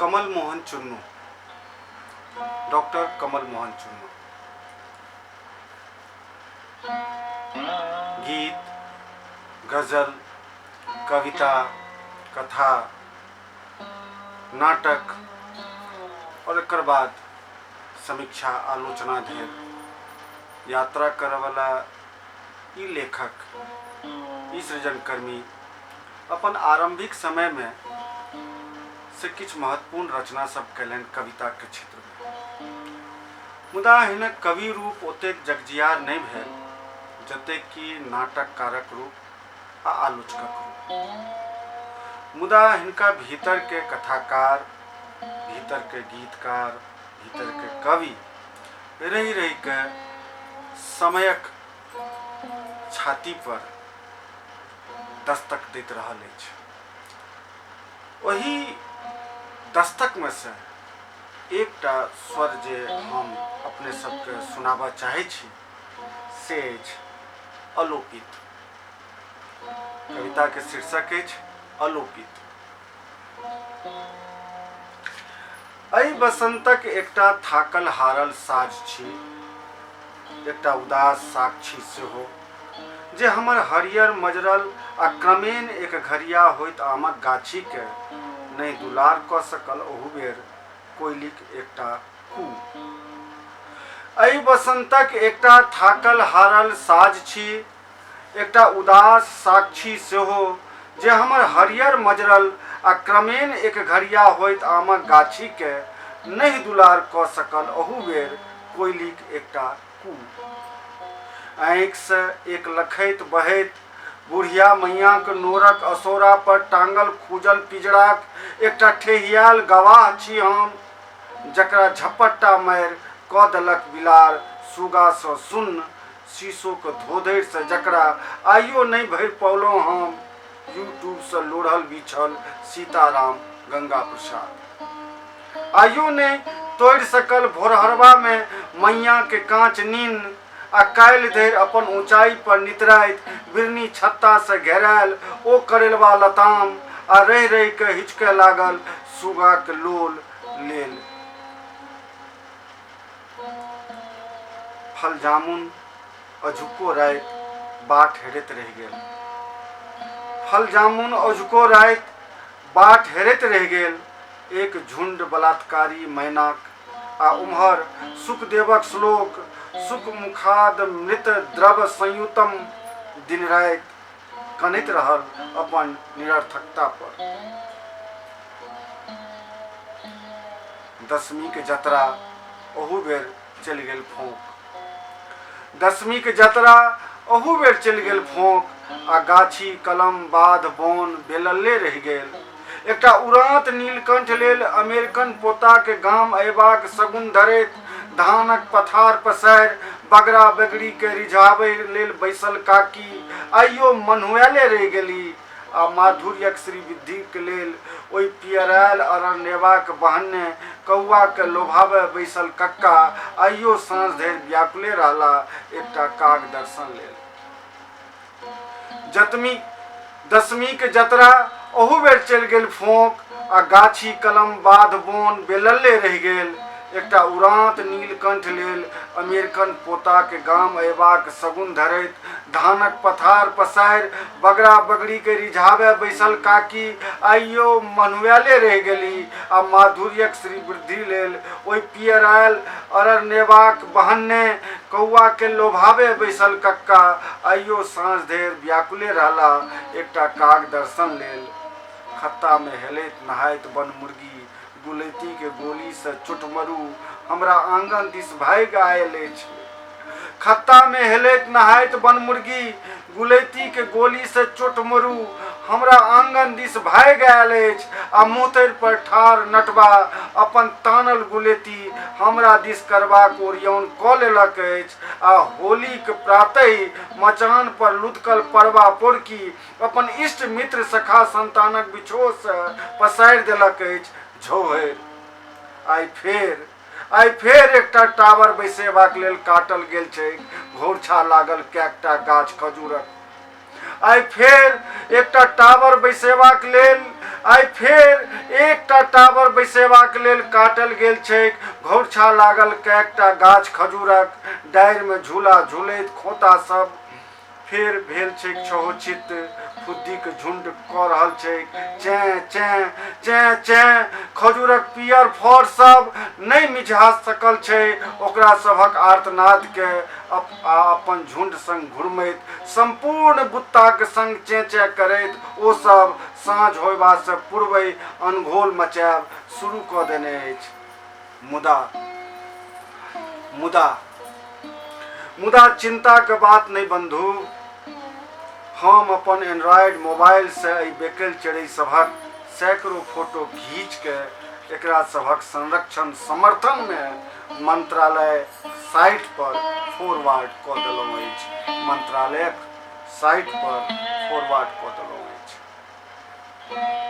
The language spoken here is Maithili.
कमल मोहन चुन्नू, डॉक्टर कमल मोहन चुन्नू। गीत, गजल, कविता, कथा, नाटक और एकर बाद समीक्षा आलोचना धरि यात्रा करऽवला ई लेखक, ई सृजनकर्मी अपन आरम्भिक समयमे से किछु महत्वपूर्ण रचना सब कयलनि कविताके क्षेत्रमे। मुदा हिनक कवि रूप ओतेक जगजियार नहि भेल जतेक कि नाटककारक रूप आ आलोचकक रूप। मुदा हिनका भीतरके कथाकार, भीतरके गीतकार, भीतरके कवि रहि रहि के समयक छाती पर दस्तक दैत रहल अछि। ओहि दस्तकमे से एकटा स्वर जे हम अपने सबके सुनाबऽ चाहै छी से अछि अलोपित। कविताके शीर्षक अछि अलोपित। एहि बसन्तक एकटा थाकल हारल साज छी, एकटा उदास साक्षी सेहो, जे हमर हरियर मजरल आ क्रमेण एक घरिया होइत आमक गाछीकेँ नहि दुलार कऽ सकल ओहू बेर कोइलीक एकटा कू। एहि बसन्तक एकटा थाकल हारल साज छी, एकटा उदास साक्षी सेहो, जे हमर हरियर मजरल आ क्रमेण एकघरिया होइत आमक गाछीकेँ नहि दुलार कऽ सकल ओहू बेर कोइलीक एकटा कू। आँखिसँ एक लखैत बहैत बुढ़िया मैयाँक नोरक असोरा पर टाँगल खूजल पिजड़ाक एकटा ठेहियायल गवाह छी हम, जकरा झपट्टा मारि कऽ देलक बिलाड़ सूगासँ सुन्न शीशोक धोधरिसँ जकरा आइयो नहि भरि पौलहुँ हम, यूट्यूबसँ लोढ़ल बीछल सीताराम गंगा प्रसाद आइयो नहि तोड़ि सकल भोरहरबामे मैयाँके काँच नीन्न आ काल्हि धरि अपन ऊँचाइ पर नितराइत बिरनी छत्तासँ घेरायल ओ करेलवा लताम आ रहि रहि कऽ हिचकय लागल सुगाक लोल लेल फल जामुन अझुको राति बाट हेरैत रहि गेल। फल जामुन अझुको राति बाट हेरैत रहि गेल। एक झुण्ड बलात्कारी मैनाक आ उम्हर सुखदेवक श्लोक सुख मुखाद मृत द्रव संयुतम दिन राति कनैत रहल अपन निरर्थकता पर। दशमीके जतरा ओहू बेर चलि गेल फोंक। दशमीके जतरा ओहू बेर चलि गेल फोंक आ गाछी कलम बाध बोन बेलल्ले रहि गेल। एकटा उड़ाँत नीलकंठ लेल अमेरिकन पोताके गाम अयबाक सगुन धरैत धानक पथार पसारि बगरा बगड़ीके रिझाबै लेल बैसल काकी आइयो मन्हुआयले रहि गेली आ माधुर्यक श्रीवृद्धिक लेल ओहि पियरायल अरण्यबाक बहन्ने कौआके लोभाबय बैसल कक्का आइयो साँझ धरि व्याकुले रहला एकटा काग दर्शन लेल। जतमी दशमीक जतरा ओहू बेर चलि गेल फोंक आ गाछी कलम बाध बोन बेलल्ले रहि गेल। एकटा उड़ाँत नीलकंठ लेल अमेरिकन पोताके गाम अयबाक सगुन धरैत धानक पथार पसारि बगरा बगड़ीके रिझाबय बैसल काकी आइयो मन्हुआयले रहि गेली आ माधुर्यक श्रीवृद्धि लेल ओहि पियरायल अररनेबाक बहन्ने कौआके लोभाबे बैसल कक्का आइयो साँझ धरि व्याकुले रहला एकटा काग दर्शन लेल। खत्तामे हेलैत नहाइत बनमुर्गी गुलैतीके गोलीसँ चोटमरू हमरा आँगन दिस भागि आयल अछि। खत्तामे हेलैत नहाइत बनमुर्गी गुलैतीके गोलीसँ चोटमरू हमरा आँगन दिस भागि आयल अछि आ मुँहतरि पर ठाढ़ नटबा अपन तानल गुलेती हमरा दिस करबाक ओरियान कऽ लेलक अछि आ होलीक प्रातहि मचान पर लुधकल परबा पोरकी अपन इष्ट मित्र सखा संतानक बिछोहसँ पसारि देलक अछि झौहरि। आइ फेर एकटा टावर बैसेबाक लेल काटल गेल छैक घोरछा लागल कैकटा गाछ खजूरक। आइ फेर एकटा टावर बैसेबाक लेल आइ फेर एकटा टावर बैसेबाक लेल काटल गेल छैक। घौरछा लागल कएकटा गाछ खजूरक डारिमे झूला झूलैत खोंता सब फेर भेल छैक छहोछित। फुद्दीक झुंड कऽ रहल छैक चें चें चें चें। खजूरक पीयर फर सब नहि मिझा सकल छै ओकरा सभक आर्तनादके आ अपन झुंड संग घुरमैत सम्पूर्ण बुत्ताक संग चें चें करैत ओ सब साँझ होयबासँ पूर्वहि अनघोल मचायब शुरू कऽ देने अछि। मुदा मुदा मुदा चिन्ताक बात नहि बन्धु। हम अपन एंड्रॉयड मोबाइलसँ एहि बेकल चिड़ै सभक सैकड़ो फोटो घीच कऽ एकरा सभक संरक्षण समर्थनमे मंत्रालय साइट पर फॉरवर्ड कऽ देलहुँ अछि। मंत्रालयक साइट पर फॉरवर्ड कऽ देलहुँ अछि।